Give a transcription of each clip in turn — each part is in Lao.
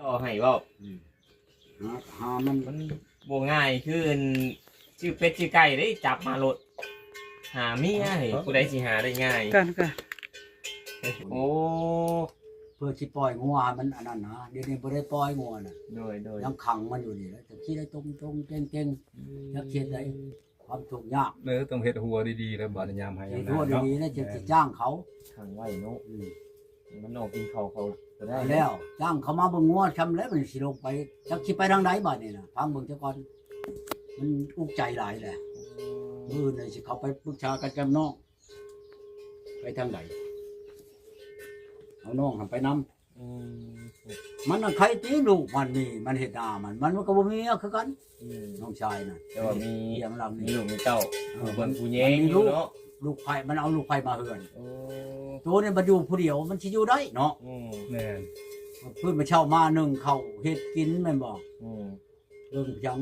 ຕໍ່ໃຫ້ເວົ້າ ອືມ ຫາ ຫາມັນ ມັນບໍ່ງ່າຍຄືອັນຊື້ເປັດຊື້ໄກ່ເດ້ ຈັບມາໂລດ ຫາເມຍເຮີ້ຍ ຜູ້ໃດຊິຫາໄດ້ງ່າຍ ກັນກະ ໂອ້ ເພື່ອຊິປ່ອຍງົວໃຫ້ມັນອັນນັ້ນນະ ດຽວນີ້ບໍ່ໄດ້ປ່ອຍງົວນະ ໂດຍ ໂດຍ ຍັງຂັງມັນຢູ່ນີ້ແຫຼະ ຈັ່ງຊິໄດ້ຕົງໆເກັ່ງໆ ອືມ ຈັກເຮັດໃດ ຄວາມທຸກຍາກ ເອີ ຕ້ອງເຮັດຮົ້ວດີໆ ແລ້ວບາດຍາມໃຫ້ ເຮັດຮົ້ວດີໆ ແລ້ວຈຶ່ງຊິຈ້າງເຂົາ ຂັງໄວ້ເນາະ ອືມ ມັນອອກກິນເຂົ້າເຂົາກໍໄດ້ແລ້ວ ຈ້າງເຂົາມາເບິ່ງງົວຊ່ຳແລ້ວ ມັນຊິລົງໄປ ຈັກຊິໄປທາງໃດບາດນີ້ນະ ຟັງເບິ່ງຊະກ່ອນ ມັນອຸກໃຈຫຼາຍແຫຼະ ອືມ ມື້ອື່ນຊິເຂົ້າໄປປຶກສາກັນກັບນ້ອງ ໄປທາງໃດ ເອົານ້ອງຫັ້ນໄປນຳ ອືມ ມັນນະໄຄຕິລູກມັນນີ້ ມັນເຮັດໜ້າມັນ ມັນ ມັນກໍບໍ່ມີເມຍຄືກັນ ອືມ ນ້ອງຊາຍນະ ແຕ່ວ່າມີ ທຽງຫຼັງ ມີລູກມີເຕົ້າ ເອີ ຜູ້ເບິ່ງຜູ້ແຍງຢູ່ເນາະ ລູກໃຜ ມັນເອົາລູກໃຜມາເຮືອນ ໂອ້ ໂຕນີ້ມັນຢູ່ຜູ້ດຽວ ມັນຊິຢູ່ໄດ້ເນາະ ອືມ ແມ່ນ ເພິ່ນມາເຊົ່າມາໜຶ່ງເຂົ້າເຮັດກິນແມ່ນບໍ່ ອືມ ເບິ່ງພຽງ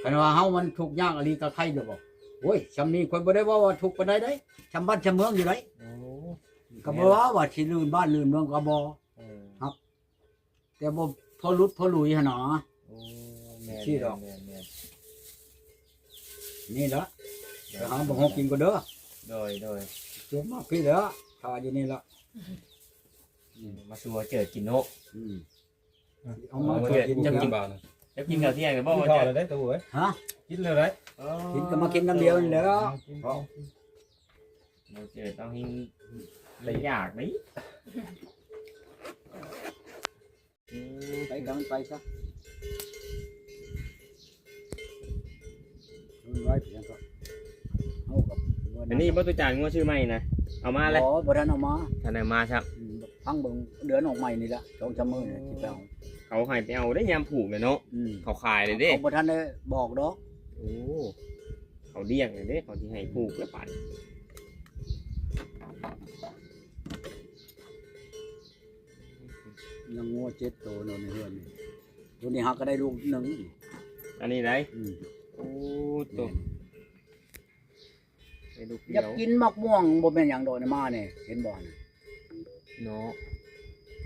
ຄັນວ່າເຮົາມັນທຸກຍາກອີ່ຫຼີກໍໄຄຢູ່ບໍ່ ໂອ້ຍ ຊ່ຳນີ້ຂ້ອຍບໍ່ໄດ້ເວົ້າວ່າທຸກປານໃດເດ້ ຊ່ຳບ້ານຊ່ຳເມືອງຢູ່ໃດ ໂອ້ ກໍບໍ່ວ່າວ່າຊິລື່ນບ້ານລື່ນເມືອງກໍບໍ່ ເອີ ຮັບ ແຕ່ບໍ່ພໍຫຼຸດພໍລຸຍຫັ້ນນະ ໂອ້ ແມ່ນ ຊີ້ດອກ ແມ່ນ ແມ່ນ ນີ້ລະ ໄປຫາບັກຮອກກິນກ່ອນເດີ ໂດຍ ໂດຍ ຈົບມາພີ້ແລ້ວ ຖ້າຢູ່ນີ້ລະ ອືມ ມາສູ່ເຈີກິນເນາະ ອືມ ເອົາມາ ເອົາມາ ເຈົ້າກິນ ເຈົ້າກິນ ເຈົ້າກິນເຂົ້າທ່ຽງແລ້ວບໍ່? ກິນເຂົ້າແລ້ວເດ້ ໂຕເອີຍ ຮະ ກິນແລ້ວໄດ໋ ເອີ ກິນກໍມາກິນນຳດຽວນີ້ແຫຼະ ເອີ ກິນ ເພາະ ບໍ່ເຈີຕ້ອງຫິງ ໄດ້ຢາກນີ້ ອືມ ໄປກັນໄປຊະ ມັນໄວໄປຫຍັງກໍ ເຮົາກໍບໍ່ ອັນນີ້ບໍ່ ຕູ້ຈານ ງົວຊື້ໃໝ່ນະ ເອົາມາແລ້ວ ບໍ່ ບໍ່ທັນເອົາມາ ທັນໄດ້ມາຊ້ຳ ອືມ ຟັງເບິ່ງ ເດືອນອອກໃໝ່ນີ້ລະ ສອງສາມມື້ນີ້ຊິໄປເອົາ ເຂົາໃຫ້ໄປເອົາໄດ້ຍາມຜູກແຫຼະເນາະ ອືມ ເຂົາຂາຍແລ້ວເດ້ ເຂົາບໍ່ທັນໄດ້ບອກດອກ ໂອ້ ເຂົາລ້ຽງແລ້ວເດ້ ເຂົາຊິໃຫ້ຜູກແລ້ວປານ ຍັງງົວເຈັດໂຕເນາະໃນເຮືອນນີ້ ໂຕນີ້ຫາກໍໄດ້ລູກໜຶ່ງ ອັນນີ້ໃດ ອືມ ໂອ້ ໂຕ ແມ່ນ ໄດ້ລູກດຽວ ຢາກກິນໝາກມ່ວງ ບໍ່ແມ່ນຫຍັງດອກນີ້ ມານີ້ ເຫັນບໍ່ນີ້ ເນາະ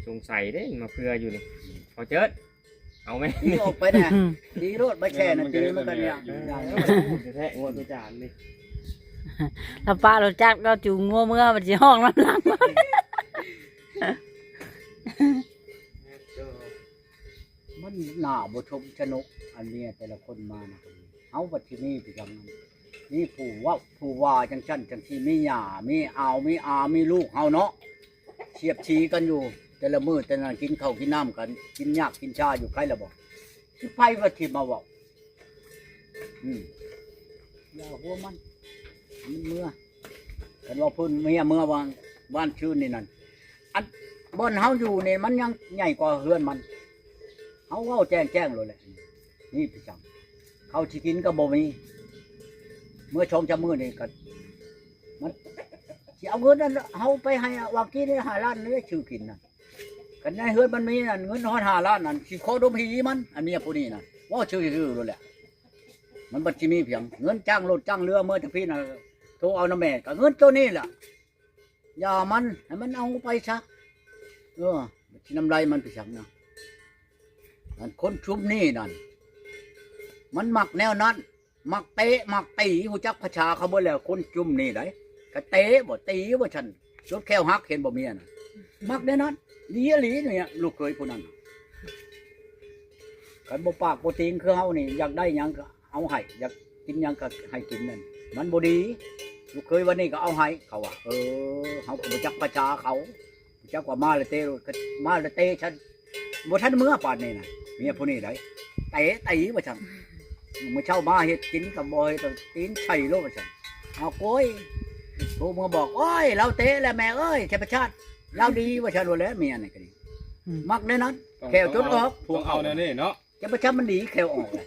ສົງໄສເດ້ ມາເພື່ອຢູ່ນີ້ ອືມ ພໍເຈີດ ເອົາແມ່ ຕີອອກໄປແດ່ ຕີໂລດ ໄປແຊ່ນະ ຕີມັນກໍຍາກ ແທ້ ງົວໂຕຈານນີ້ ລະປະລົດຈັກ ລະຈູງງົວເມືອ ມັນຊິຮ້ອງນຳຫຼັງ ມັນໜ້າບໍ່ຊົມຊະນົກ ອັນເມຍແຕ່ລະຄົນມານະ ເຮົາບັດທີນີ້ໄປຈັ່ງນັ້ນ ມີຜູ້ເວົ້າຜູ້ວ່າຈັ່ງຊັ້ນຈັ່ງຊີ້ ມີຍ່າ ມີອາວ ມີອາ ມີລູກເຮົາເນາະ ສຽບສີກັນຢູ່ ແຕ່ລະມື້ແຕ່ລະນັ້ນ ກິນເຂົ້າກິນນ້ຳກັນ ກິນຍາກກິນຊາຢູ່ ໃຜລະບໍ່ ຄືໃຜວ່າຊິມາເວົ້າ ອືມ ຢ່າຫົວມັນ ມັນເມືອ ຄັນວ່າເພິ່ນເມຍເມືອວາງ ວານຊືນນີ້ນັ້ນ ອັນ ບ່ອນເຮົາຢູ່ນີ້ມັນຍັງໃຫຍ່ກວ່າເຮືອນມັນ ເຮົາເວົ້າແຈ້ງໆໂລດແຫຼະ ນີ້ໄປຈັ່ງ ເຂົ້າຊິກິນກໍບໍ່ມີ ເມື່ອສອງສາມມື້ນີ້ກໍ ມັນຊິເອົາເງິນນັ້ນເຮົາໄປໃຫ້ວາງກີ້ນີ້ຫ້າລ້ານນີ້ຊື້ກິນນະ ຄັນໃນເຮືອນມັນມີນັ້ນ ເງິນຮອດຫ້າລ້ານນັ້ນ ຊິຂໍດົມຫີມັນ ອັນເມຍຜູ້ນີ້ນະ ເວົ້າຊື່ໆໂລດແຫຼະ ມັນບັດຊິມີພຽງ ເງິນຈ້າງລົດຈ້າງເຮືອເມືອຈາກພີ້ນະ ໂທເອົານຳແມ່ ກໍເງິນໂຕນີ້ແຫຼະ ຢ່າມັນ ໃຫ້ມັນເອົາໄປຊະ ເອີ ຊິນຳໄລມັນໄປສັກນະ ອັນຄົນຊຸມນີ້ນັ້ນ ມັນມັກແນວນັ້ນ ມັກເຕະ ມັກຕີ ຮູ້ຈັກພາສາເຂົາເບິດແລ້ວ ຄົນຈຸ່ມນີ້ໃດ໋ ກະເຕະບໍ່ ຕີບໍ່ຊັ້ນ ຈົນແຂ້ວຫັກ ເຫັນບໍ່ເມຍນະ ມັກແນວນັ້ນ ດີອີ່ຫຼີນີ້ ລູກເຂີຍຜູ້ນັ້ນ ຄັນບໍ່ປາກບໍ່ຕີງຄືເຮົານີ້ ຢາກໄດ້ຫຍັງກໍເອົາໃຫ້ ຢາກກິນຫຍັງກໍໃຫ້ກິນນັ້ນ ມັນບໍ່ດີ ລູກເຂີຍວັນນີ້ກໍເອົາໃຫ້ ເຂົາວ່າ ເອີ ເຮົາກໍບໍ່ຈັກພາສາເຂົາ ຈັກວ່າມາແລ້ວເຕະໂລດ ມາແລ້ວເຕະ ບໍ່ທັນເມືອປານນີ້ນະ ເມຍຜູ້ນີ້ໃດ໋ ເຕະຕີວ່າຊັ້ນ ມື້ເຊົ້າມາເຮັດກິນກໍບໍ່ເຮັດ ຕີນໃສ່ໂລດວ່າຊັ້ນ ເອົາໂກຍ ໂທເມືອບອກ ໂອ້ຍ ລາວເຕະແລ້ວແມ່ເອີຍ ທຳມະຊາດ ລາວດີວ່າຊັ້ນ ໂລດແລ້ວເມຍນີ້ກໍດີ ອືມ ມັກແນວນັ້ນ ແຂ້ວຈົນອອກ ຕ້ອງເອົາແນວນີ້ເນາະ ທຳມະຊາດມັນດີ ແຂ້ວອອກແລ້ວ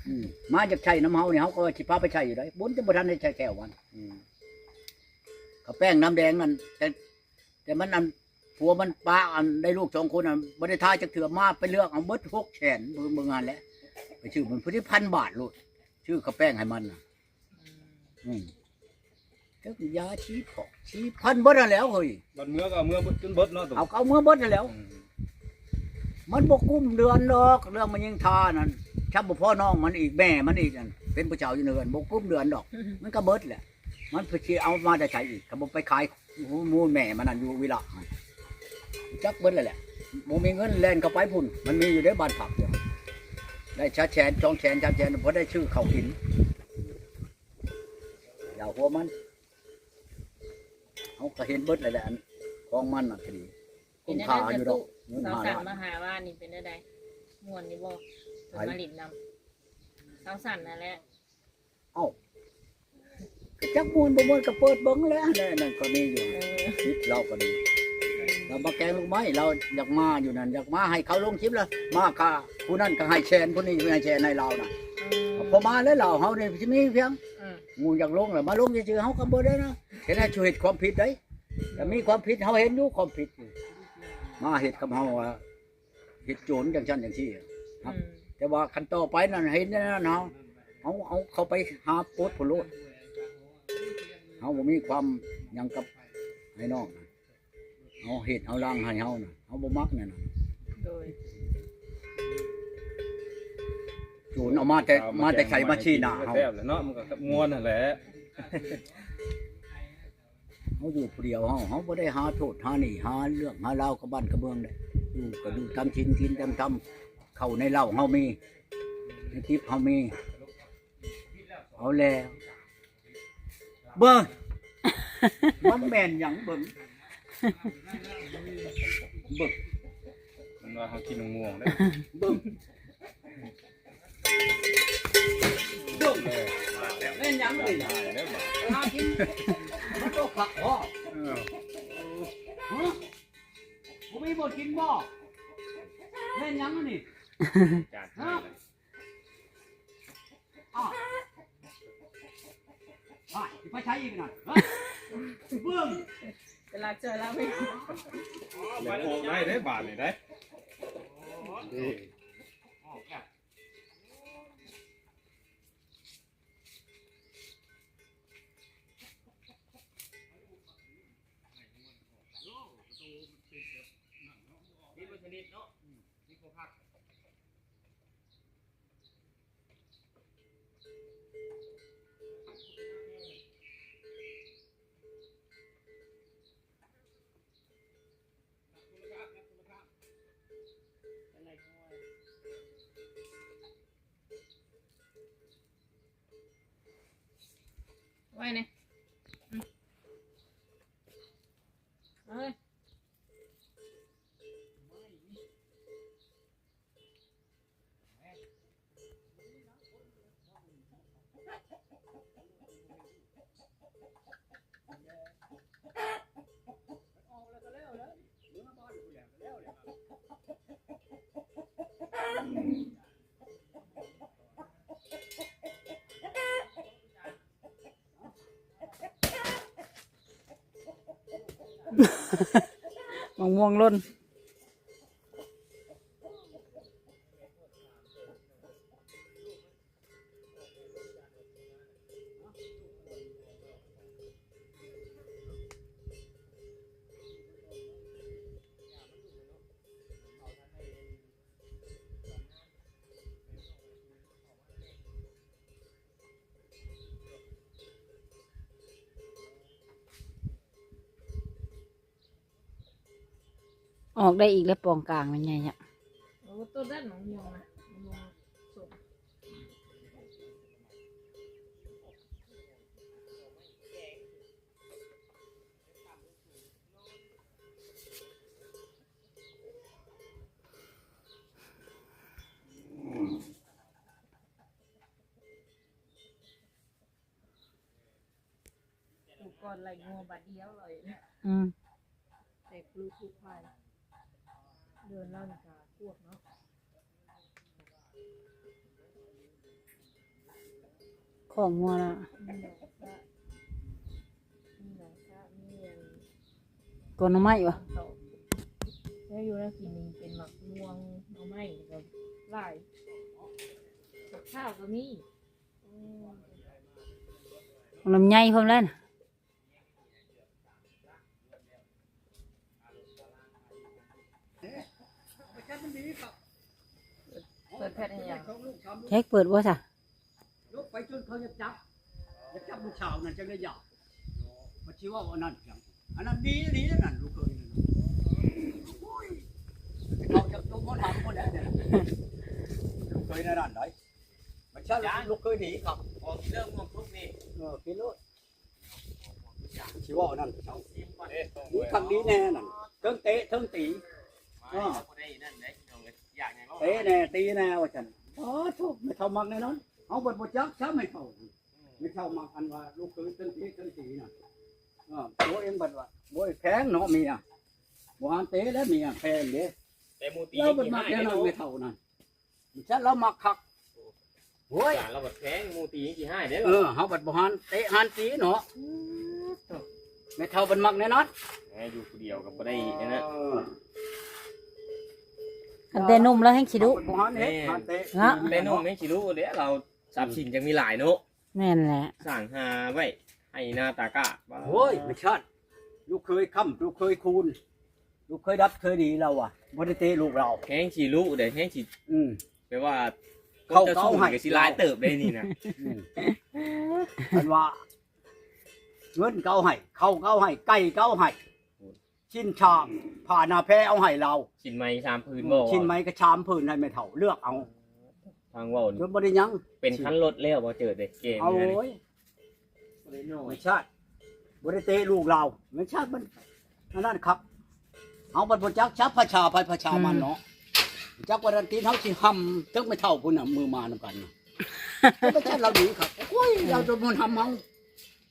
ອືມ ມາຈາກໄຊນຳເຮົານີ້ ເຮົາກໍຊິພາໄປໄຊຢູ່ໃດ໋ ບຸນຈະບໍ່ທັນໄດ້ໄຊແຂ້ວມັນ ອືມ ເຂົາແປ້ງນ້ຳແດງນັ້ນ ແຕ່ ແຕ່ມັນອັນ ຜົວມັນປະອັນໄດ້ລູກສອງຄົນນັ້ນ ບໍ່ໄດ້ທາຈັກເທື່ອ ມາໄປເລືອກເອົາເບິດຫົກແສນ ເບິ່ງ ເບິ່ງຫັ້ນແຫຼະ ໄປຊື້ມັນຜູ້ທີ່ພັນບາດໂລດ ຊື້ເຂົ້າແປ້ງໃຫ້ມັນນະ ອືມ ຈັກຢາສີຜອກສີພັນເບິດຫັ້ນແຫຼ້ວເຮີ້ຍ ບັດເມືອກໍເອົາເມືອເບິດຈົນເບິດເນາະ ເອົາກໍເອົາເມືອເບິດຫັ້ນແຫຼ້ວ ອືມ ມັນບໍ່ກຸ້ມເດືອນດອກ ເລື່ອງມະຍິງທານັ້ນ ຊ້ຳບໍ່ພໍນ້ອງມັນອີກ ແມ່ມັນອີກນັ້ນ ເປັນຜູ້ເຖົ້າຢູ່ເຮືອນ ບໍ່ກຸ້ມເດືອນດອກ ມັນກໍເບິດແຫຼະ. ມັນຊິເອົາມາແຕ່ໃສອີກ ກໍບໍ່ໄປຂາຍມູນແມ່ມັນນັ້ນຢູ່ວິລະ ຈັກເບິດແລ້ວແຫຼະ ບໍ່ມີເງິນແລ່ນເຂົ້າໄປພຸ້ນ ມັນມີຢູ່ເດ້ບ້ານພັກ ໄດ້ຊະແສນ ສອງແສນ ສາມແສນ ພໍໄດ້ຊື້ເຂົ້າກິນ ຢ່າຫົວມັນ ເຮົາກໍເຫັນເບິດແລ້ວແຫຼະ ອັນຂອງມັນນະກໍດີ ເປັนจั่งใด๋ คุ้มค่าอยู่ดอก เงิน สาวสัน ห้าล้าน มาหาว่านี่เป็นจั่งใด๋ ม่วนอยู่บ่ เพิ่น ไผ มาหลิ้นนำ สาวสันนั่นแหละ เอ้า ก็จักม่วนบ่ม่วนก็เปิดเบิ่งแหละ แน่นั่นก็มีอยู่ เออ คลิปลาวก็ดี ลาวมาแกงลูกไม้ ลาวอยากมาอยู่นั่น อยากมาให้เขาลงคลิปแล้ว มาก็ผู้นั้นก็ให้แสน ผู้นี้ก็ให้แสนให้ลาวนะ เออ พอมาแล้วลาวเฮานี่สิมีเพียง อืม หมู่อยากลงแล้วมาลงซื่อๆ เฮาก็บ่ได้นะ เห็นแล้วสิเฮ็ดความผิดได๋ แต่มีความผิด เฮาเห็นอยู่ความผิด มาเฮ็ดกับเฮาว่า เฮ็ดโจรจั่งซั่นจั่งซี้ อืม แต่ว่าคันต่อไปนั่นเห็นแนวนั้น เฮา เฮา เฮาเข้าไปหาปลดพุ้นโลด เฮาบ่มีความหยังกับไอ้น้องนะ เฮาเฮ็ดเฮาล้างให้เฮานะ เฮาบ่มักแนวนั้น โดย โจรเอามาแต่ มาแต่ไสมาชี้หน้าเฮา แซ่บแหละเนาะ มันก็ม่วนนั่นแหละ เฮาอยู่ผู้เดียว เฮา เฮาบ่ได้หาโทษหาหนี้ หาเรื่องหาราวกับบ้านกับเมืองเด้ อยู่ก็อยู่ตามศีลกินตามธรรม เข้าในเหล้าเฮามี ในทิพย์เฮามี เอาแล้ว เบิ่ง มันแม่นหยังเบิ่ง เบิ่ง มันว่าเฮากินมะม่วงเด้ เบิ่ง เบิ่ง เออ มาแล้ว แม่นหยังเบิ่ง หากิน มันตกผักบ่ เออ ฮะ บ่มีบ่กินบ่ แม่นหยังอันนี้ จาน ฮะ อ้าว ไปใช้อีกนั่น ฮะ เบิ่ง เวลาเจอแล้วไม่ ออกได้เด้บาดนี้เด้ ไว้นี่ อืม เอาเลย มะม่วงหล่น ออกได้อีกแล้ว ปองกลางมันใหญ่อะ โอ้ ต้นนั้นมะม่วงนะ มะม่วงส้ม ปลูกก่อนไล่งัวบาดเดียวเลย อืม แต่ปลูกทุกภาย เดือนละนี่ก็พวกเนาะ ของงัวละ มีหนองสระ มีหนองสระ มีอัน กอหน่อไม้บ่ แล้วอยู่แล้วกินเป็นหมากม่วง หน่อไม้ก็หลาย กับข้าวก็มี ลำไยพร้อมแล้วน่ะ ไปจับมันดี ไป ແພັດອີຫຍັງ? ແຈັກເປີດບໍ່ຊະ? ລົງໄປຈົນເຂົາຢາກຈັບ ຢາກຈັບລູກສາວນັ້ນ ຈັ່ງໄດ້ຢາກ ມັນຊິເວົ້າອັນນັ້ນຫຍັງ ອັນນັ້ນດີອີ່ຫຼີນັ້ນ ລູກເຂີຍນັ້ນ ໂອ້ຍ ເຂົາຈະຕົກມາຖາມຄົນແລ້ວນີ້ ລູກເຂີຍນັ້ນໄດ໋ ມັນຊັ້ນ ລູກເຂີຍດີຄັບ ອອກກິນເລີ່ມມ່ວງສຸກນີ້ ເອີ ກິນໂລດ ຊິເວົ້ານັ້ນ ເຈົ້າ ເດ້ ມີຄັກດີແນ່ນັ້ນ ເທິງເຕະເທິງຕີ ມາ ເອີ ບໍ່ໄດ້ນັ້ນເດ້ ເຕະແນ່ຕີແນ່ວ່າຊັ້ນ ອໍ ໂທ້ ແມ່ເຖົ້າມັກແນ່ນອນ ເຮົາບັດບໍ່ຈັກຊ້ຳແມ່ເຖົ້າ ອືມ ແມ່ເຖົ້າມັກອັນວ່າລູກເຂີຍເທິງເຕະເທິງຕີນະ ເອີ ຕົວເອງບັດວ່າ ໂອ້ຍ ແພງເນາະເມຍ ບໍ່ຫານເຕະແລ້ວເມຍ ແພງເດ້ ແຕ່ໝູ່ຕີ ລາວບັດມັກແນ່ນອນ ແມ່ເຖົ້ານັ້ນ ມັນຊັ້ນລາວມັກຄັກ ໂອ້ຍ ລາວບັດແພງ ໝູ່ຕີຍັງຂີ້ຮ້າຍເດ້ ເອີ ເຮົາບັດບໍ່ຫານເຕະຫານຕີເນາະ ແມ່ເຖົ້າບັດມັກແນ່ນອນ ແມ່ຢູ່ຜູ້ດຽວກໍບໍ່ໄດ້ອັນນັ້ນ ເອີ ຄັນແຕ່ໜຸ່ມແລ້ວແຮ່ງຂີ້ດຸ ເຮົາບັດບໍ່ຫານເຮັດຫານເຕະ ເນາະ ແຕ່ໜຸ່ມແຮ່ງຂີ້ດຸເດ້ ລາວຊັບສິນຈັ່ງມີຫຼາຍເນາະ ແມ່ນແຫຼະ ສ້າງຫາໄວ້ ໄຮ່ນາຕາກ້າ ໂອ້ຍ ແມ່ຊາດ ລູກເຂີຍຄ້ຳ ລູກເຂີຍຄູນ ລູກເຂີຍດັບເຂີຍດີລາວວ່າ ບໍ່ໄດ້ເຕະລູກລາວ ແຮ່ງຊິລຸເດ້ ແຮ່ງຊິ ອືມ ແປວ່າ ເຂົ້າເຂົາໃຫ້ ຄົນຈະສູ້ກໍຊິຫຼາຍເຕີບເດ້ນີ້ນະ ອືມ ເພິ່ນວ່າ ເງິນເຂົາໃຫ້ ເຂົ້າເຂົາໃຫ້ ໄກ່ເຂົາໃຫ້ ໂອ້ຍ ຊິນຊ້າງ ຜ້າໜ້າແພເອົາໃຫ້ລາວ ຊິນໄໝສາມຜືນ ອືມ ບໍ່ ຊິນໄໝກໍສາມຜືນ ໃຫ້ແມ່ເຖົ້າເລືອກເອົາ ທາງເວົ້າ ຈົນບໍ່ໄດ້ຫຍັງ ເປັນຄັນລົດແລ້ວບໍ່ເຈີເດ້ ເກມ ໂອ້ຍ ແມ່ຊາດ ບໍ່ໄດ້ເຕະລູກລາວ ແມ່ຊາດມັນອັນນັ້ນຄັກ ເຮົາບັດບໍ່ຈັກຈັບພາສາໃຜພາສາມັນເນາະ ອືມ ຈັກວ່ານັ້ນຕີນເຮົາຊິຫຳເຖິງແມ່ເຖົ້າພຸ້ນນະ ມື້ມານຳກັນນະ ແມ່ຊາດລາວດີຄັກ ໂອ້ຍ ລາວຈະບໍ່ຫຳເຮົາ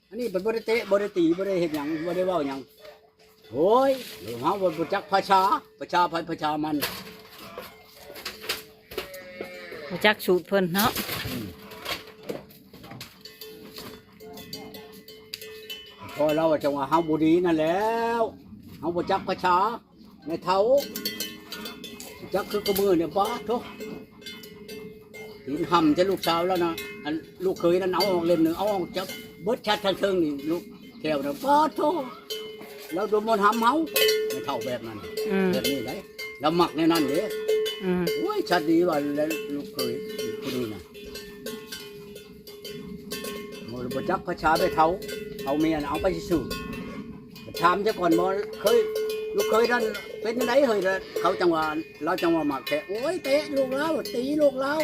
ອັນນີ້ບັດບໍ່ໄດ້ເຕະ ບໍ່ໄດ້ຕີ ບໍ່ໄດ້ເຮັດຫຍັງ ບໍ່ໄດ້ເວົ້າຫຍັງ ໂອ້ຍ ເຮົາບໍ່ ບໍ່ຈັກພາສາ ພາສາໃຜພາສາມັນ ບໍ່ຈັກສູດເພິ່ນເນາະ ອືມ ພໍ່ລາວວ່າຈັ່ງວ່າເຮົາບໍ່ດີນັ້ນແລ້ວ ເຮົາບໍ່ຈັກພາສາ ແມ່ເຖົ້າ ຈັກຄືກະມືນີ້ ປາດໂທ້ ຕີນຫຳຈະລູກສາວລາວນະ ອັນລູກເຂີຍນັ້ນເອົາອອກເຫຼັ້ມໜຶ່ງ ເອົາອອກຈະເບິດຊາດທາງເທິງນີ້ ລູກແຂ້ວນະ ປາດໂທ້ ລາວໂດນມນຫຳເຮົາ ແມ່ເຖົ້າແບບນັ້ນ ອືມ ແບບນີ້ໄດ໋ ລາວມັກແນວນັ້ນເດ້ ອືມ ໂອ້ຍ ຊາດດີວ່າແລ້ວ ລູກເຂີຍຜູ້ນີ້ນະ ບໍ່ ບໍ່ຈັກພາສາແມ່ເຖົ້າ ເອົາເມຍນະ ເອົາໄປຊື່ໆ ຖາມຊະກ່ອນວ່າເຄີຍ ລູກເຂີຍນັ້ນເປັນຈັ່ງໃດເຮີ້ຍ ເຂົາຈັ່ງວ່າ ລາວຈັ່ງວ່າມັກແທ້ ໂອ້ຍ ເຕະລູກລາວ ຕີລູກລາວ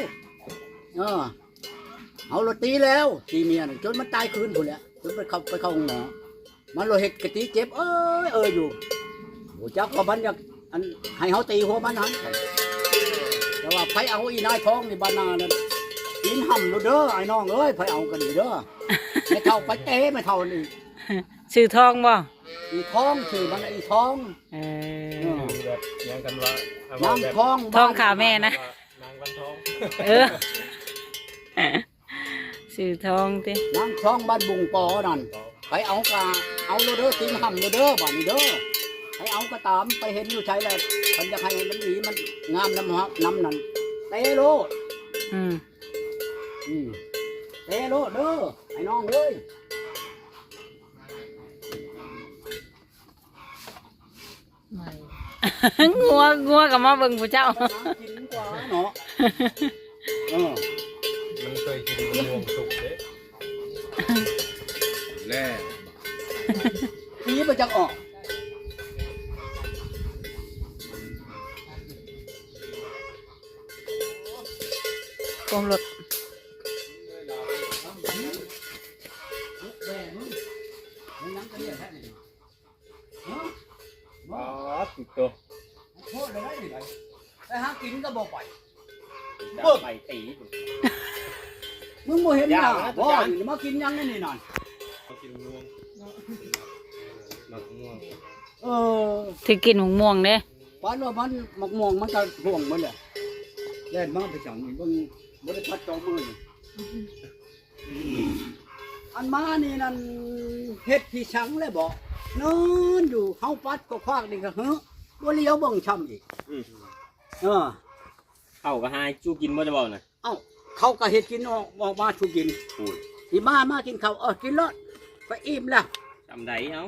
ເອີ ເຮົາລະຕີແລ້ວ ຕີເມຍນັ້ນ ຈົນມັນຕາຍຄືນພຸ້ນແຫຼະ ຈົນໄປເຂົ້າ ໄປເຂົ້າໂຮງໝໍ ມັນລະເຮັດກະຕີເຈັບ ເອີຍເອີຍຢູ່ ຮູ້ຈັກວ່າມັນຢາກ ອັນ ໃຫ້ເຮົາຕີຫົວມັນຫັ້ນ ແຕ່ວ່າໃຜເອົາອີນາຍທອງນີ້ບາດໜ້ານັ້ນ ຕີນຫຳໂລດເດີ ອ້າຍນ້ອງເອີຍ ໃຜເອົາກໍດີເດີ ແມ່ເຖົ້າໄປເຕະແມ່ເຖົ້ານີ້ ຊື່ທອງບໍ່? ອີທອງ ຊື່ມັນນະອີທອງ ເອີ ເອີ ຊື່ແບບຫຍັງກັນວ່າ ນາງທອງ ທອງຂ້າແມ່ນະ ນາງວັນທອງ ເອີ ຊື່ທອງຕິ ນາງທອງບ້ານບຸງປໍນັ້ນ ໃຜເອົາກະເອົາໂລດເດີ ຕີນຫຳໂລດເດີ ບາດນີ້ເດີ ໃຜເອົາກໍຕາມ ໄປເຫັນຢູ່ໃສແລ້ວ ຄັນຢາກໃຫ້ມັນດີ ມັນງາມນຳ ນຳນັ້ນ ເຕະໂລດ ອືມ ອືມ ເຕະໂລດເດີ ອ້າຍນ້ອງເອີຍ. ງົວ ງົວກໍມາເບິ່ງຜູ້ເຈົ້າ ຫາກິນກວ່າເນາະ ເອີ ມັນເຄີຍກິນມະມ່ວງສຸກເດ້ ແລ້ວ ປີບໍ່ຈັກອອກ ກວມລົດ. ອໍ ຕິດໂຕ ໂພດເລີຍໄດ໋ນີ້ໄດ໋ ໄປຫາກິນກໍບໍ່ໄປ ເບິ່ງ ໄປຕີ ມຶງບໍ່ເຫັນໜ້າບໍ່ ມາກິນຫຍັງໃນນີ້ນັ້ນ ກິນມ່ວງ ໝາກມ່ວງ ເອີ ຖືກກິນໝາກມ່ວງເດ້ ປານວ່າມັນ ໝາກມ່ວງມັນກໍຮ່ວງໝົດແຫຼະ ແລ່ນມາໄປຈັ່ງນີ້ ເບິ່ງ ບໍ່ໄດ້ພັດສອງມື້ນີ້. ອັນມານີ້ນັ້ນເຮັດທີ່ສັງແລ້ວບໍ່ ນອນຢູ່ ເຮົາປັດກໍຄວາກນີ້ກໍເຮີ ບໍ່ຫຼຽວເບິ່ງຊ້ຳອີກ ອືມ ເອີ ເຂົ້າກໍຫາສູ່ກິນບໍ່ ຈະເວົ້ານະ ເອົ້າ ເຂົາກໍເຮັດກິນອອກ ອອກມາສູ່ກິນ ໂອ້ຍ ອີ່ມາ ມາກິນເຂົ້າ ເອີ ກິນໂລດ ໄປອີ່ມແລ້ວ ຊ່ຳໃດເຮົາ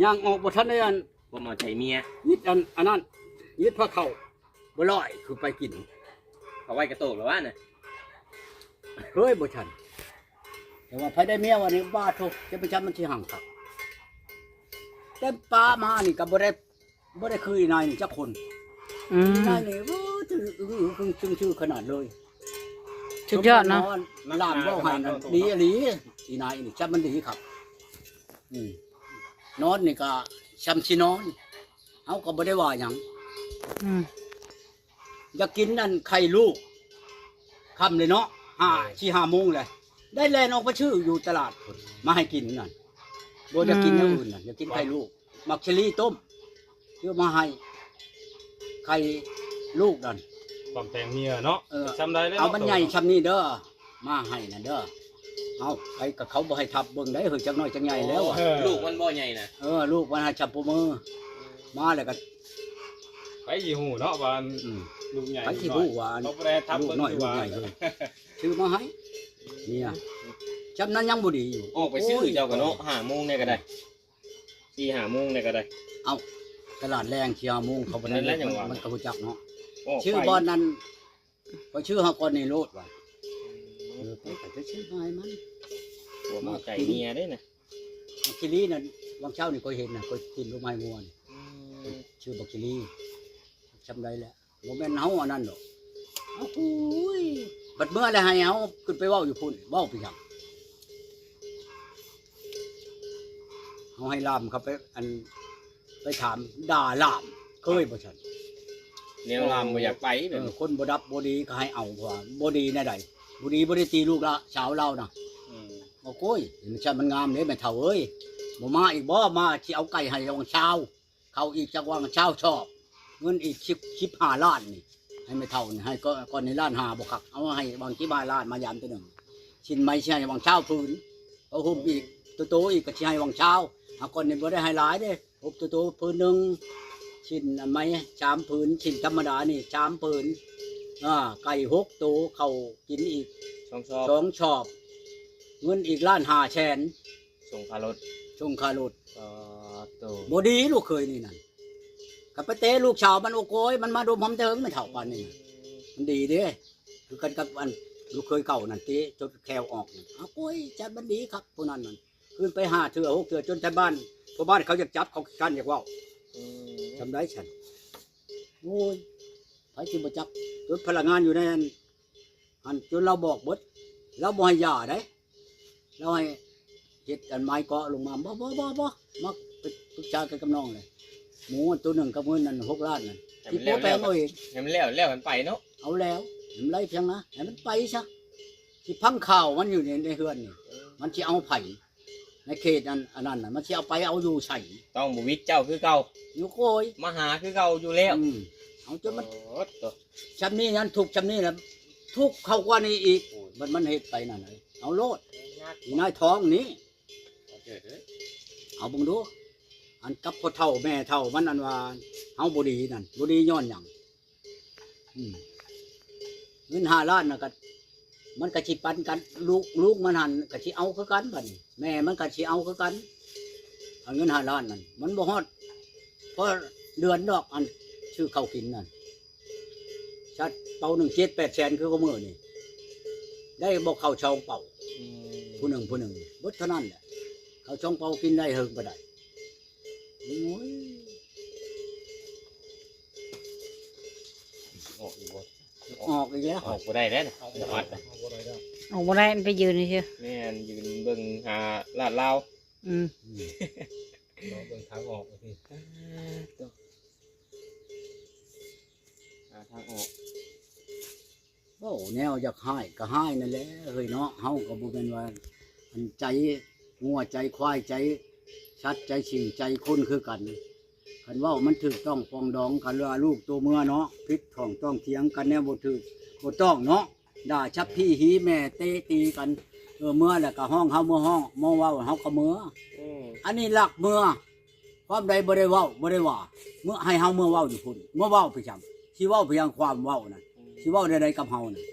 ຍ່າງອອກບໍ່ທັນໄດ້ອັນ ຄວາມເອົາໃຈເມຍ ຍິດອັນ ອັນນັ້ນ ຍິດພາເຂົ້າ ບໍ່ລອຍຄືໄປກິນ ເຂົາໄວ້ກະໂຕກແລ້ວວະນະ. ເຮີ້ຍ ບໍ່ທັນ ແຕ່ວ່າໃຜໄດ້ເມຍວ່ານີ້ ບາດໂທ້ ຈະໄປຈັບມັນຊິຮັ່ງຄັກ. ແຕ່ປ້າມານີ້ກໍບໍ່ໄດ້ ບໍ່ໄດ້ຄືອີນາຍນີ້ຈັກຄົນ. ອືມ ອີນາຍນີ້ ໂອ້ ຈື່ອຶງຊຶງຊື່ຂະໜາດເລີຍ. ສຸດຍອດເນາະ. ຫຼານເວົ້າໃຫ້ນັ້ນ ດີອີ່ຫຼີ. ອີນາຍນີ້ຈຳມັນດີຄັກ. ອືມ ນອນນີ້ກໍຊ່ຳຊິນອນ ເຮົາກໍບໍ່ໄດ້ວ່າຫຍັງ. ອືມ ຢາກກິນອັນໄຂ່ລູກ ຄ່ຳເລີຍເນາະ ຫ້າ ສີ່ຫ້າໂມງແຫຼະ ໄດ້ແລ່ນອອກໄປຊື້ຢູ່ຕະຫຼາດພຸ້ນ ມາໃຫ້ກິນນັ້ນ. ບໍ່ຢາກກິນແນວອື່ນນັ້ນ ຢາກກິນໄຂ່ລູກ ໝາກເຊລີຕົ້ມ ຊື້ມາໃຫ້ ໄຂ່ລູກນັ້ນ ຄວາມແພງເມຍເນາະ. ເອີ ຊ່ຳໃດແລ້ວ ເອົາມັນໃຫຍ່ຊ່ຳນີ້ເດີ ມາໃຫ້ນັ້ນເດີ. ເອົາ ໄປກັບເຂົາບໍ່ໃຫ້ທັບເບິ່ງໄດ໋ເຮີ້ຍ ຈັກໜ້ອຍຈັກໃຫຍ່ແລ້ວ. ໂອ້ ລູກມັນບໍ່ໃຫຍ່ນະ ເອີ ລູກມັນໃຫ້ຊ່ຳປະມື ມາແລ້ວກໍ ໃຜຊິຮູ້ເນາະວ່າ ອືມ ລູກໃຫຍ່ ໃຜຊິຮູ້ວ່າ ເຂົາບໍ່ໄດ້ທັບເບິ່ງ ລູກນ້ອຍລູກໃຫຍ່ເຮີ້ຍ ຊື້ມາໃຫ້ເມຍ. ຊ່ຳນັ້ນຍັງບໍ່ດີຢູ່ ອອກໄປຊື້ ໂອ້ຍ ເຈົ້າກໍເນາະ ຫ້າໂມງແດ່ກໍໄດ້ ສີ່ຫ້າໂມງແດ່ກໍໄດ້. ເອົ້າ ຕະຫຼາດແລງສີ່ຫ້າໂມງ ເຂົາບໍ່ໄດ້ ມັນກໍຮູ້ຈັກເນາະ ຊື້ບ່ອນນັ້ນ ຂ້ອຍຊື້ເຮົາກ່ອນນີ້ໂລດວ່າ. ເອີ ໄປ ໄປ ໄປຊື້ໃຫ້ມັນ ບໍ່ເອົາໃຈເມຍເດ້ນະ. ບັກຂີ້ຫຼີນັ້ນ ຫວ່າງເຊົ້ານີ້ຂ້ອຍເຫັນນະ ຂ້ອຍກິນລູກໄມ້ງົວນີ້. ອືມ ຊື້ບັກຂີ້ຫຼີ ຊ່ຳໃດແຫຼະ ບໍ່ແມ່ນເຮົາອັນນັ້ນດອກ. ໂອ້ຍ ບັດເມື່ອແລ້ວໃຫ້ເຮົາຂຶ້ນໄປເວົ້າຢູ່ພຸ້ນ ເວົ້າໄປຫຍັງ? ເຮົາໃຫ້ລາມເຂົາໄປ ອັນ ໄປຖາມດ່າລາມ ເຄີຍບໍ່ຊັ້ນ? ແນວລາມບໍ່ຢາກໄປແບບ ເອີ ຄົນບໍ່ດັບບໍ່ດີກໍໃຫ້ເອົາ ເພາະວ່າບໍ່ດີແນວໃດ ບໍ່ດີບໍ່ໄດ້ຕີລູກລະສາວລາວນະ. ອືມ ໂອ້ໂກຍ ມັນຊ່າງມັນງາມເດ້ແມ່ເຖົ້າເອີຍ. ບໍ່ມາອີກບໍ່? ມາຊິເອົາໄກ່ໃຫ້ວັງຊາວ ເຂົ້າອີກຈັກວັງຊາວຊອບ ເງິນອີກສິບ ສິບຫ້າລ້ານນີ້ ໃຫ້ແມ່ເຖົ້ານີ້ ໃຫ້ກ່ອນນີ້ລ້ານຫ້າບໍ່ຄັກ ເອົາໃຫ້ວັງສິບຫ້າລ້ານມາຢາມຕົວໜຶ່ງ. ສິ້ນໄໝຊິໃຫ້ວັງຊາວຜືນ ຜ້າຫົ່ມອີກ ໂຕໆ ອີກກໍຊິໃຫ້ວັງຊາວ. ຫາກ່ອນນີ້ບໍ່ໄດ້ໃຫ້ຫຼາຍເດ້ ຫົບໂຕໆ ຜືນໜຶ່ງ ສິ້ນໄໝສາມຜືນ ສິ້ນທຳມະດານີ້ສາມຜືນ ອ່າ ໄກ່ຫົກໂຕ ເຂົ້າກິນອີກສອງຊອບ ສອງຊອບ ເງິນອີກລ້ານຫ້າແສນ ສົ່ງຄ່າລົດ ສົ່ງຄ່າລົດ. ອໍ ໂຕ ບໍ່ດີລູກເຂີຍນີ້ນັ້ນ ກໍໄປເຕະລູກສາວມັນ ໂອ້ໂກຍ ມັນມາດົມຫອມແຕ່ເຫິງ ແມ່ເຖົ້າປານນີ້ນະ. ມັນດີເດ້ ຄືກັນກັບອັນລູກເຂີຍເກົ່ານັ້ນ ເຕະຈົນແຂ້ວອອກນັ້ນ. ໂອ້ໂກຍ ຈັດມັນດີຄັກຜູ້ນັ້ນນັ້ນ ຄືນໄປຫ້າເທື່ອຫົກເທື່ອ ຈົນໄທບ້ານ ພໍ່ບ້ານເຂົາຢາກຈັບ ເຂົາຂີ້ຄ້ານຢາກເວົ້າ. ອືມ ຊ່ຳໃດຊັ້ນ? ໂອ້ຍ ໃຜຊິບໍ່ຈັກ ຈົນພະນັກງານຢູ່ໃນນັ້ນ ຫັ້ນ ຈົນລາວບອກເບິດ ລາວບໍ່ໃຫ້ຢາເດ້ ລາວໃຫ້ເຮັດອັນໄມ້ເກາະລົງມາ. ບໍ່ ບໍ່ ບໍ່ ບໍ່ ມາປຶກສາກັນກັບນ້ອງເລີຍ ໝູໂຕໜຶ່ງກັບເງິນນັ້ນຫົກລ້ານນັ້ນ ໃຫ້ມັນແລ້ວ ຊິປົວແປງເອົາເອງ ໃຫ້ມັນແລ້ວ ແລ້ວກັນໄປເນາະ. ເອົາແລ້ວ ໃຫ້ມັນໄລ່ພຽງນະ ໃຫ້ມັນໄປຊະ ຊິຟັງຂ່າວມັນຢູ່ໃນ ໃນເຮືອນນີ້ ເອີ ມັນຊິເອົາໃຜ? ໃນເຂດອັນ ອັນນັ້ນນະ ມັນຊິເອົາໄປເອົາຢູ່ໃສ? ຕ້ອງບໍ່ວິດເຈົ້າຄືເກົ່າ ຢູ່ໂກຍ ມາຫາຄືເກົ່າຢູ່ແລ້ວ. ອືມ ເອົາຈົນມັນ ໂອ້ໂຕ ຊ່ຳນີ້ຍັງທຸກ ຊ່ຳນີ້ລະທຸກເຂົ້າກວ່ານີ້ອີກ. ໂອ້ຍ ມັນ ມັນເຮັດໄປນັ້ນ ເອົາໂລດ ອີນາຍທອງນີ້ ເອົາເບິ່ງດູ ອັນກັບພໍ່ເຖົ້າແມ່ເຖົ້າມັນ ອັນວ່າເຮົາບໍ່ດີນັ້ນ ບໍ່ດີຍ້ອນຫຍັງ? ອືມ ເງິນຫ້າລ້ານນະ ກໍ ມັນກໍຊິປັນກັນ ລູກ ລູກມັນຫັ້ນກໍຊິເອົາຄືກັນ ບັດນີ້ແມ່ມັນກໍຊິເອົາຄືກັນ. ອັນເງິນຫ້າລ້ານນັ້ນ ມັນບໍ່ຮອດພໍເດືອນດອກ ອັນຊື້ເຂົ້າກິນນັ້ນ ຊາດເປົາໜຶ່ງເຈັດແປດແສນ ຄືກະມື້ນີ້ ໄດ້ບໍ່ເຂົ້າສອງເປົາ. ອືມ ຜູ້ໜຶ່ງ ຜູ້ໜຶ່ງ ເບິດເທົ່ານັ້ນແຫຼະ ເຂົ້າສອງເປົາກິນໄດ້ເຫິງປານໃດ? ໂອ້ຍ ອອກອີກບໍ່? ອອກອີກແລ້ວ ອອກບໍ່ໄດ້ແລ້ວນະ ອອກບໍ່ໄດ້ ອອກບໍ່ໄດ້ ມັນໄປຢືນຊື່. ແມ່ນ ຢືນເບິ່ງຫາລາດລາວ. ອືມ ອືມ ເບິ່ງທາງອອກ ຫາທາງອອກ. ເວົ້າແນວຢາກຮ້າຍກໍຮ້າຍນັ້ນແຫຼະເຮີ້ຍເນາະ. ເຮົາກໍບໍ່ແມ່ນວ່າ ອັນໃຈງົວໃຈຄວາຍ ໃຈສັດໃຈສິ່ງໃຈຄົນຄືກັນ. ຄັນເວົ້າມັນຖືກຕ້ອງປອງດອງກັນ ວ່າລູກໂຕເມືອເນາະ ຜິດຖອງຕ້ອງຖຽງກັນແນວບໍ່ຖືກບໍ່ຕ້ອງເນາະ ດ່າສັບພີຮີແມ່ເຕະຕີກັນ. ເອີ ເມືອແລ້ວກໍຮ້ອງເຮົາເມືອຮ້ອງ ເມືອເວົ້າເຮົາກໍເມືອ. ອືມ ອັນນີ້ລັກເມືອ ຄວາມໃດບໍ່ໄດ້ເວົ້າ ບໍ່ໄດ້ວ່າ ເມືອ ໃຫ້ເຮົາເມືອເວົ້າຢູ່ພຸ້ນ ເມືອເວົ້າໄປຫຍັງ? ຊິເວົ້າໄປຫຍັງຄວາມເວົ້ານັ້ນ? ອືມ ຊິເວົ້າແນວໃດກັບເຮົານັ້ນ?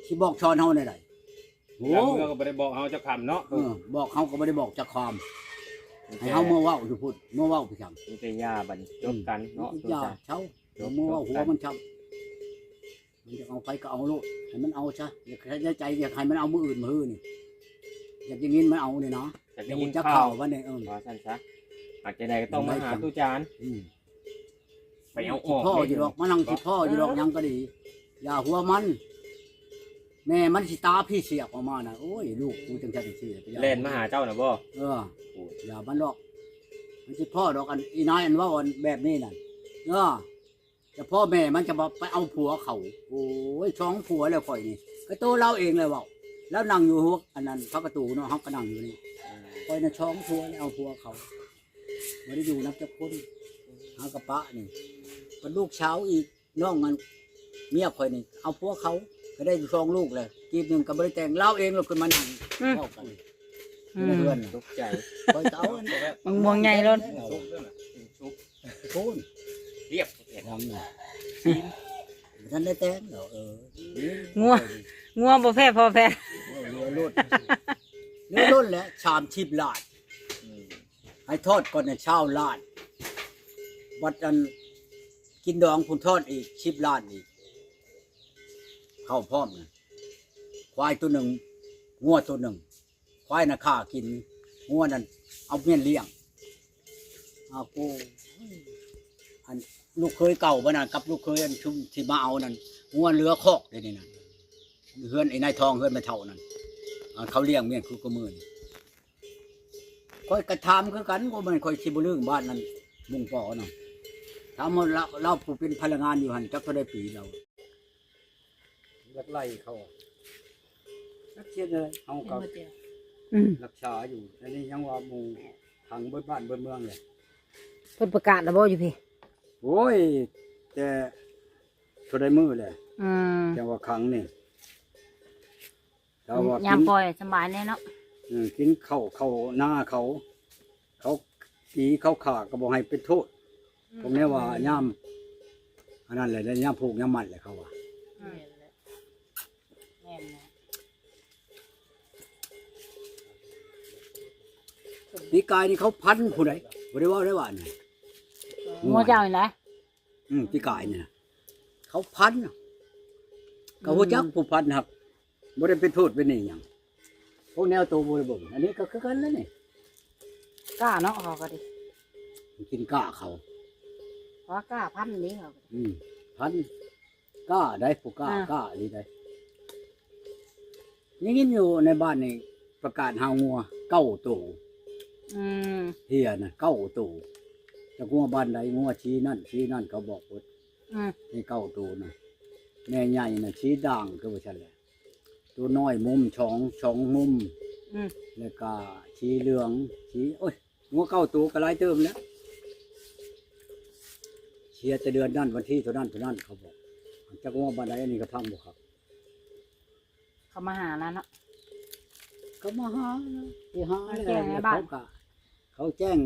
ຊິບອກສອນເຮົາແນວໃດ? ໂອ້ ເມືອກໍບໍ່ໄດ້ບອກເຮົາຈັກຄຳເນາະ. ເອີ ບອກເຮົາກໍບໍ່ໄດ້ບອກຈັກຄຳ ໃຫ້ເຮົາເມືອເວົ້າຢູ່ພຸ້ນ ເມືອເວົ້າໄປຫຍັງ? ມີແຕ່ຢ່າບັດນີ້ ຈົບກັນເນາະ ຢ່າ ເຊົາ ເມືອເວົ້າຫົວມັນຊ້ຳ. ຢາກເອົາໃຜກໍເອົາໂລດ ໃຫ້ມັນເອົາຊະ ຢາກໃຫ້ໃນໃຈ ຢາກໃຫ້ມັນເອົາມື້ອື່ນມື້ຮືນີ້ ຢາກໄດ້ຍິນມັນເອົານີ້ນະ ຢາກໄດ້ຍິນຂ່າວ ຢາກຮູ້ຈັກຂ່າວວ່ານີ້ ເອີ ວ່າຊັ້ນຊະ. ຫາກຈັ່ງໃດກໍຕ້ອງມາຫາຕູ້ຈານ ອືມ ໄປເອົາອອກ ຊິພໍ້ຢູ່ດອກ ມານັ່ງຊິພໍ້ຢູ່ດອກ ເອີ ຫຍັງກໍດີ ຢ່າຫົວມັນ ແມ່ມັນຊິຕາຜີເສຍກອອກມານະ ໂອ້ຍ ລູກກູຈັ່ງຊັ້ນຈັ່ງຊີ້ ແລ່ນມາຫາເຈົ້ານະບໍ? ເອີ ໂອ້ຍ ຢ່າມັນດອກ ມັນຊິພໍ້ດອກ ອັນອີນາຍອັນເວົ້າອັນແບບນີ້ນັ້ນ ເອີ ຈະພໍ່ແມ່ມັນຈະບໍ່ໄປເອົາຜົວເຂົາ ໂອ້ຍ ສອງຜົວແລ້ວຂ້ອຍນີ້ ກໍໂຕລາວເອງແຫຼະເວົ້າ ລາວນັ່ງຢູ່ຫົວອັນນັ້ນ ພັກກະຕູເນາະ ເຮົາກໍນັ່ງຢູ່ນີ້ ອືມ ຂ້ອຍນະສອງຜົວແລ້ວ ເອົາຜົວເຂົາ ບໍ່ໄດ້ຢູ່ນຳຈັກຄົນ ເຮົາກໍປະນີ້ ບັດລູກສາວອີກ ນ້ອງອັນເມຍຂ້ອຍນີ້ ເອົາຜົວເຂົາ ກໍໄດ້ຢູ່ສອງລູກແຫຼະ ກີບໜຶ່ງກໍບໍ່ໄດ້ແຕ່ງ ລາວເອງລະຂຶ້ນມານັ່ງ ອືມ ເວົ້າກັນ ອືມ ຢູ່ໃນເຮືອນ ຕົກໃຈ ຂ້ອຍກໍເອົາອັນ ບັກມ່ວງໃຫຍ່ໂລດ ເອົາ ພຸ້ນ ຮຽບ ຫຍັງນະ ບໍ່ທັນໄດ້ແຕ່ງດອກ ເອີ ງົວ ງົວບໍ່ແພ້ພໍ່ແພ້ ເຫຼືອລົ້ນ ເຫຼືອລົ້ນແຫຼະ ສາມສິບລ້ານ ອືມ ໃຫ້ທອດກ່ອນນະ ຊາວລ້ານ ບັດອັນກິນດອງພຸ້ນທອດອີກສິບລ້ານອີກ ເຂົ້າພ້ອມນະ ຄວາຍໂຕໜຶ່ງ ງົວໂຕໜຶ່ງ ຄວາຍນະຂ້າກິນ ງົວນັ້ນເອົາເມຍລ້ຽງ ອາໂກ ອັນລູກເຂີຍເກົ່າບັດນັ້ນກັບລູກເຂີຍອັນຊຸມທີ່ມາເອົານັ້ນ ງົວເຫຼືອຄອກດຽວນີ້ນັ້ນ ເຮືອນໄອ້ນາຍທອງ ເຮືອນແມ່ເຖົ້ານັ້ນ ອັນເຂົາລ້ຽງເມຍຄືກະມື້ນີ້ ຂ້ອຍກະຖາມຄືກັນ ບໍ່ແມ່ນຂ້ອຍຊິບໍ່ລືມບ້ານນັ້ນ ມຸງປໍນະ ຖາມວ່າລາວ ລາວຜູ້ເປັນພະນັກງານຢູ່ຫັ້ນ ຈັກເທົ່າໃດປີລາວ ຢາກໄລ່ເຂົາ ຈັກເຮັດແນວໃດ ເຮົາກໍ ອືມ ຮັກສາຢູ່ ອັນນີ້ຍັງວ່າໝູ່ຂັງເບິດບ້ານເບິດເມືອງເລີຍ ເພິ່ນປະກາດແລ້ວບໍ່ຢູ່ພີ້? ໂອ້ຍ ແຕ່ເທົ່າໃດມື້ແຫຼະ ອືມ ຈັ່ງວ່າຂັງນີ້ ຖ້າວ່າ ຍາມປ່ອຍສະບາຍແດ່ເນາະ ອືມ ກິນເຂົ້າ ເຂົ້ານາເຂົາ ເຂົາຕີເຂົາຂ້າກໍບໍ່ໃຫ້ເປັນໂທດ ອືມ ພວກນີ້ວ່າຍາມອັນນັ້ນແຫຼະ ຍາມຜູກຍາມມັດແຫຼະເຂົາວ່າ ອືມ ແມ່ນແຫຼະ ແມ່ນແຫຼະ ປີກາຍນີ້ເຂົາພັນຜູ້ໃດ ບໍ່ໄດ້ເວົ້າໄດ້ວ່ານີ້ ງົວເຈົ້ານີ້ນະ ອືມ ປີກາຍນີ້ນະ ເຂົາພັນ ກໍຮູ້ຈັກ ອືມ ຜູ້ພັນ ຫາກບໍ່ໄດ້ເປັນໂທດເປັນຫຍັງ ພວກແນວໂຕບໍ່ໄດ້ເບິ່ງ ອັນນີ້ກໍຄືກັນແຫຼະນີ້ ກ້າເນາະ ເຂົາກໍດີ ມັນກິນກ້າເຂົາ ວ່າກ້າພັນນີ້ເຂົາ ອືມ ພັນ ກ້າໄດ໋ ຜູ້ກ້າ ອ່າ ກ້າອີ່ຫຼີໄດ໋ ໄດ້ຍິນຢູ່ໃນບ້ານນີ້ປະກາດຫາງົວເກົ້າໂຕ ອືມ ເຮຍນະເກົ້າໂຕ ຈັກງົວບ້ານໃດ ງົວສີນັ້ນສີນັ້ນ ເຂົາບອກເບິດ ອືມ ໃນເກົ້າໂຕນະ ແມ່ໃຫຍ່ນະສີດ່າງ ຄືວ່າຊັ້ນແຫຼະ ໂຕນ້ອຍມຸມສອງ ສອງມຸມ ອືມ ແລ້ວກະສີເຫຼືອງ ສີ ໂອ້ຍ ງົວເກົ້າໂຕກໍຫຼາຍເຕີບແລ້ວ ເສຍແຕ່ເດືອນນັ້ນ ວັນທີເທົ່ານັ້ນເທົ່ານັ້ນ ເຂົາບອກ ຈັກງົວບ້ານໃດ ອັນນີ້ກໍຟັງບໍ່ຄັກ ເຂົາມາຫາລະເນາະ ເຂົາມາຫາ ຊິຫາ ມາແຈ້ງໃຫ້ບ້ານ ເຂົາກະ ເຂົາແຈ້ງ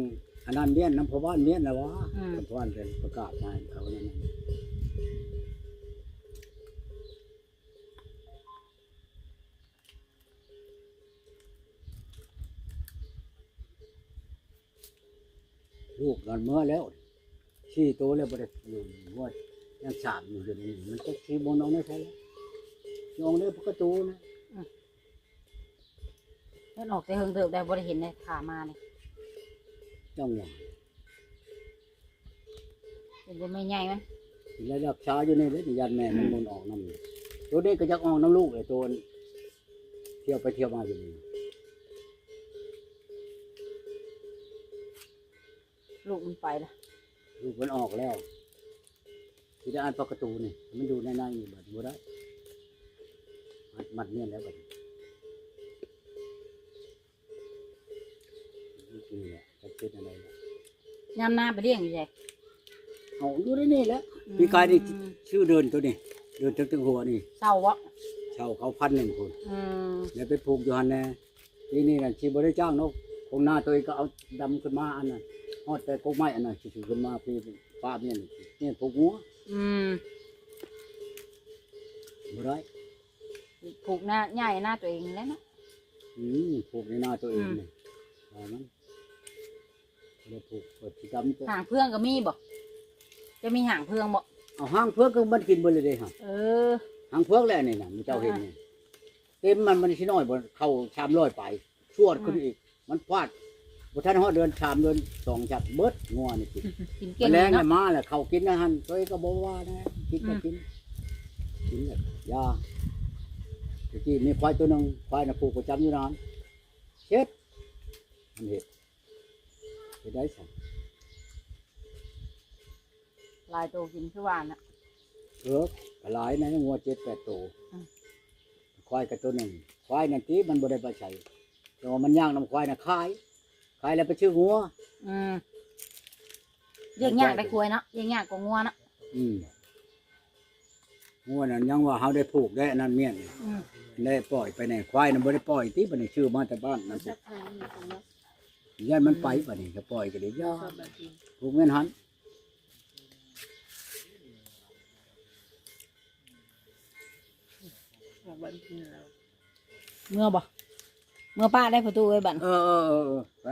ອັນນັ້ນ ມຽນນຳພໍ່ບ້ານ ມຽນລະວ່າ ອືມ ພໍ່ບ້ານເພິ່ນປະກາດໃຫ້ເຂົານັ້ນ ລູກນັ້ນເມືອແລ້ວ ສີ່ໂຕແລ້ວ ບໍ່ໄດ້ຢູ່ ຍັງສາມຢູ່ ດຽວນີ້ມັນຈັກຊິບໍ່ນອນໃນໃສແລ້ວ ຊິອອກໃນປະຕູນະ ອືມ ມັນອອກແຕ່ເຫິງເຕີບແລ້ວ ບໍ່ໄດ້ເຫັນເດ້ ຂາມານີ້ ຈັ່ງຫວະ ເຫັນແຕ່ແມ່ໃຫຍ່ມັນ ເຫັນແລ້ວຮັກສາຢູ່ນີ້ເດ້ ຢ້ານແມ່ມັນ ອືມ ບໍ່ອອກນຳ ໂຕນີ້ກໍຢາກອອກນຳລູກແຫຼະ ໂຕ ທ່ຽວໄປທ່ຽວມາຢູ່ນີ້ ລູກມັນໄປລະ ລູກມັນອອກແລ້ວ ຊິໄດ້ອັດປະຕູນີ້ ມັນຢູ່ໃນນັ້ນຢູ່ ບັດນີ້ບໍ່ໄດ້ ມັດ ມັດແໜ້ນແລ້ວບັດນີ້ ນີ້ແຫຼະ ຈັກເຮັດແນວໃດລະ ຍາມນາໄປລ້ຽງຢູ່ໃສ? ເອົາຢູ່ໃນນີ້ແຫຼະ ອືມ ປີກາຍນີ້ຊື້ເດີ່ນໂຕນີ້ ເດີ່ນເທິງໆຫົວນີ້ ເຊົ່າບໍ່? ເຊົ່າເຂົາພັນໜຶ່ງພຸ້ນ ອືມ ແລ້ວໄປຜູກຢູ່ຫັ້ນແດ່ ປີນີ້ນະຊິບໍ່ໄດ້ຈ້າງເນາະ ຂອງນາໂຕເອງກໍເອົາດຳຂຶ້ນມາ ອັນນັ້ນ ຮອດແຕ່ກົກໄມ້ອັນນັ້ນ ຊິຂຶ້ນມາພີ້ ປ້າເມຍນີ້ ເມຍຜູກງົວ ອືມ ບໍ່ໄດ້ ຜູກນາ ຫຍ້ານາໂຕເອງນີ້ແຫຼະເນາະ ອືມ ຜູກໃນນາໂຕເອງ ອືມ ນີ້ ວ່າມັນ ບໍ່ໄດ້ຜູກ ເພິ່ນຊິດຳ ຫາງເຟືອງກໍມີບໍ່? ຈະມີຫາງເຟືອງບໍ່? ເອົາຫາງເຟືອງກໍມັນກິນເບິດເລີຍເດ້ຫະ ເອີ ທາງເຜືອກແຫຼະນີ້ນະ ໝູ່ເຈົ້າເຫັນນີ້ ເຕັມມັນ ມັນຊິນ້ອຍບໍ່ ເຂົ້າສາມຮ້ອຍປາຍ ຊວດຂຶ້ນອີກ ມັນພາດ ບໍ່ທັນຮອດເດືອນສາມ ເດືອນສອງ ຈັກເບິດງົວນີ້ກິນ ກິນເກັ່ງແລ້ວເນາະ ມາແລ້ວ ເຂົ້າກິນໃນຫັ້ນ ໂຕເອງກໍບໍ່ວ່ານະ ກິນກໍກິນ ກິນແລ້ວຢາ ແຕ່ກີ້ມີຄວາຍໂຕໜຶ່ງ ຄວາຍນະຜູກປະຈຳຢູ່ນັ້ນ ເຮັດ ມັນເຮັດ ເຮັດໄດ້ຊັ້ນ ຫຼາຍໂຕກິນຄືວ່ານະ ເອີ ກໍຫຼາຍນະ ງົວເຈັດແປດໂຕ ອືມ ຄວາຍກໍໂຕໜຶ່ງ ຄວາຍນັ້ນຕິ ມັນບໍ່ໄດ້ໄປໃສ ແຕ່ວ່າມັນຍ່າງນຳຄວາຍນະ ຂາຍ ຂາຍແລ້ວໄປຊື້ງົວ ອືມ ລຽງຍາກໄດ້ຄວາຍເນາະ ລຽງຍາກກວ່າງົວເນາະ ອືມ ງົວນັ້ນຍັງວ່າເຮົາໄດ້ຜູກໄດ້ອັນນັ້ນມ້ຽນ ອືມ ໄດ້ປ່ອຍໄປແດ່ ຄວາຍນັ້ນບໍ່ໄດ້ປ່ອຍຕິ ບັດນີ້ຊື້ມາແຕ່ບ້ານນັ້ນ ຢ້ານມັນໄປ ບັດນີ້ຈະປ່ອຍກໍໄດ້ ຢ່າ ຜູກແມ່ນຫັ້ນ ເມືອບໍ່ ເມືອປ້າໄດ້ປະຕູເອີຍບັດ ເອີໆໆ ໄປ